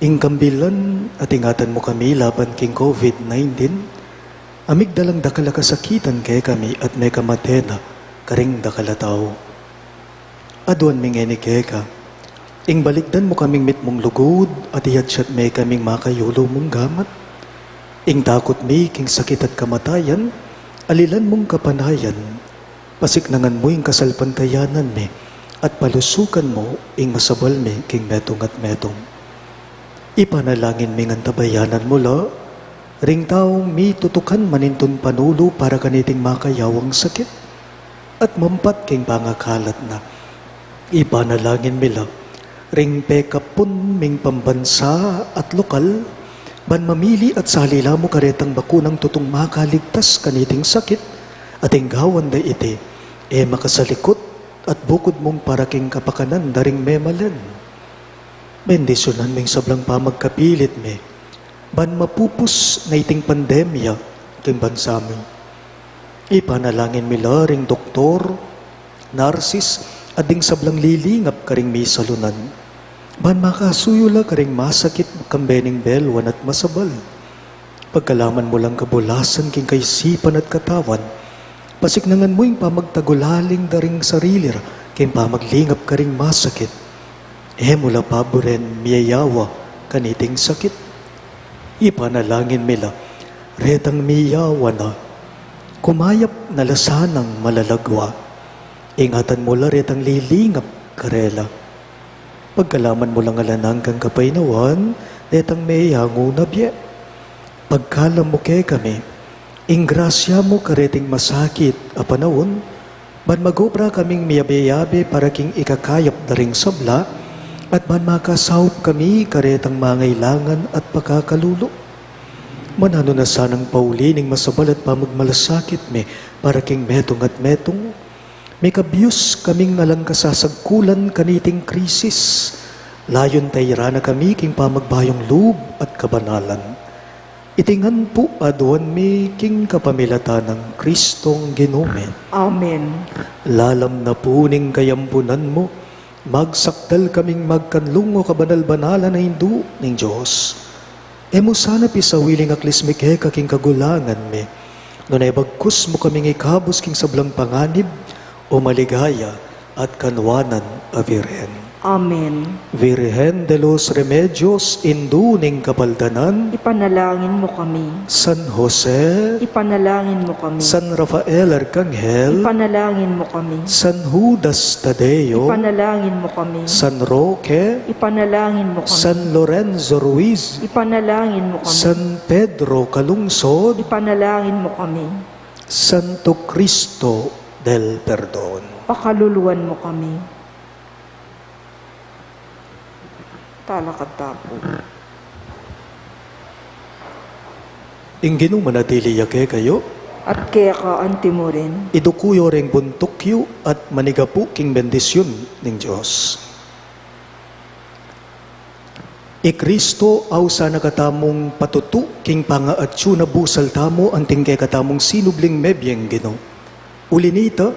ing kambilan at ingatan mu kami laban king COVID nineteen, a migdalang dakal a kasakitan kekami at mekamate na karing dakal a tau. Aduan mi ngeni keka, ing balikdan mu kaming mitmung lugud at iyatsat me kaming makayulu mung gamat. Ing takut mi king sakit at kamatayan, alilan mung kapanayan, pasiknangan mu ing kasalpantayanan mi, at palusukan mu ing masabal mi king metung at metung. Ipanalangin mi ngan tabayanan mu la ring taung mitutukan manintun panulu para kaniting makayawang sakit at mampat king pangakalat na. Ipanalangin mi la ring pekapun ming pambansa at lokal, ban mamili at salila mu karetang bakunang tutung makaligtas kaniting sakit, at ing gawan da iti e makasalikut at bukud mung para king kapakanan da ring memalen. Bendisyunan ming sablang pamagkapilit mi ban mapupus na iting pandemya king bansa mi. Ipanalangin mi la ring doktor, narsis, at ding sablang lilingap karing misalunan, ban makasuyu la karing masakit kambe ning belwan at masabal. Pagkalaman mu lang kabulasan king kaisipan at katawan, pasiknangan mu ing pamagtagulaling da ring sarili ra king pamaglingap karing masakit. E mu la paburen miyayawa kaniting sakit. Ipanalangin mi la retang miyawa na, kumayap na la sanang malalagwa. Ingatan mu la retang lilingap karela. Pagkalaman mu lang alang anggang kapaynawan detang meyangu na bie. Pagkalam mu kekami ing grasya mu kareting masakit a panaun, ban magobra kaming miyabe-yabe para king ikakayap da ring sabla, at ban makasaup kami karetang mangailangan at pakakalulu. Mananu na sanang pauli ning masabal at pamagmalasakit mi para king metung at metung, mikabyus kaming alang kasasagkulan kaniting krisis. Layun tayran na kami king pamagbayung lub at kabanalan. Iti ngan pu aduan mi king kapamilatan nang Kristong Ginu mi. Amen. Lalam na pu ning kayampunan mu, magsakdal kaming magkanlung, o kabanal-banalan a Indu ning Dios. E mu sana pisawili ing aklis mi keka king kagulangan mi, nune bagkus mu kaming ikabus king sablang panganib, o maligaya at kanwanan a Virgen. Amen. Virgen de los Remedios, Indu ning Kapaldanan, ipanalangin mu kami. San Jose, ipanalangin mu kami. San Rafael Arcangel, ipanalangin mu kami. San Judas Tadeo, ipanalangin mu kami. San Roque, ipanalangin mu kami. San Lorenzo Ruiz, ipanalangin mu kami. San Pedro Calungsod, ipanalangin mu kami. Santo Cristo del Perdon, pakaluluan mu kami. Talakad ta pu. Ing Ginu manatili ya kekayu. At keka anti mu rin. Iduku yu reng buntuk yu at manigapu king bendisyun ning Dios. I Kristo, ausan na katamung patutu king pangaatsu na busal tamu anting kekatamung sinubling mebieng Ginu. Uli nita,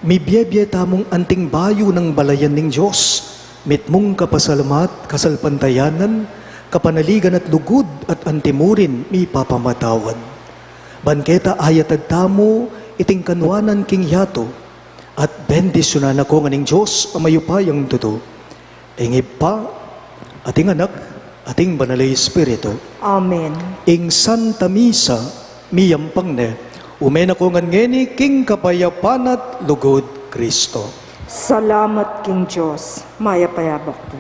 mibie-bie tamung anting bayu nang balayan ning Dios, mitmung kapasalamat, kasalpantayanan, kapanaligan at lugud at anti mu rin mipapamatawad. Ban keta ayatad tamu iting kanwanan king yatu, at bendisyunan na ko ngan ning Dios a mayupayang tutu. Ing Ibpa, at ing Anak, at ing Banal a Espiritu. Amen. Ing Santa Misa, miyampang ne, ume na ko ngan ngeni king kapayapan at lugud Kristo. Salamat king Dios. Mayap a yabak pu.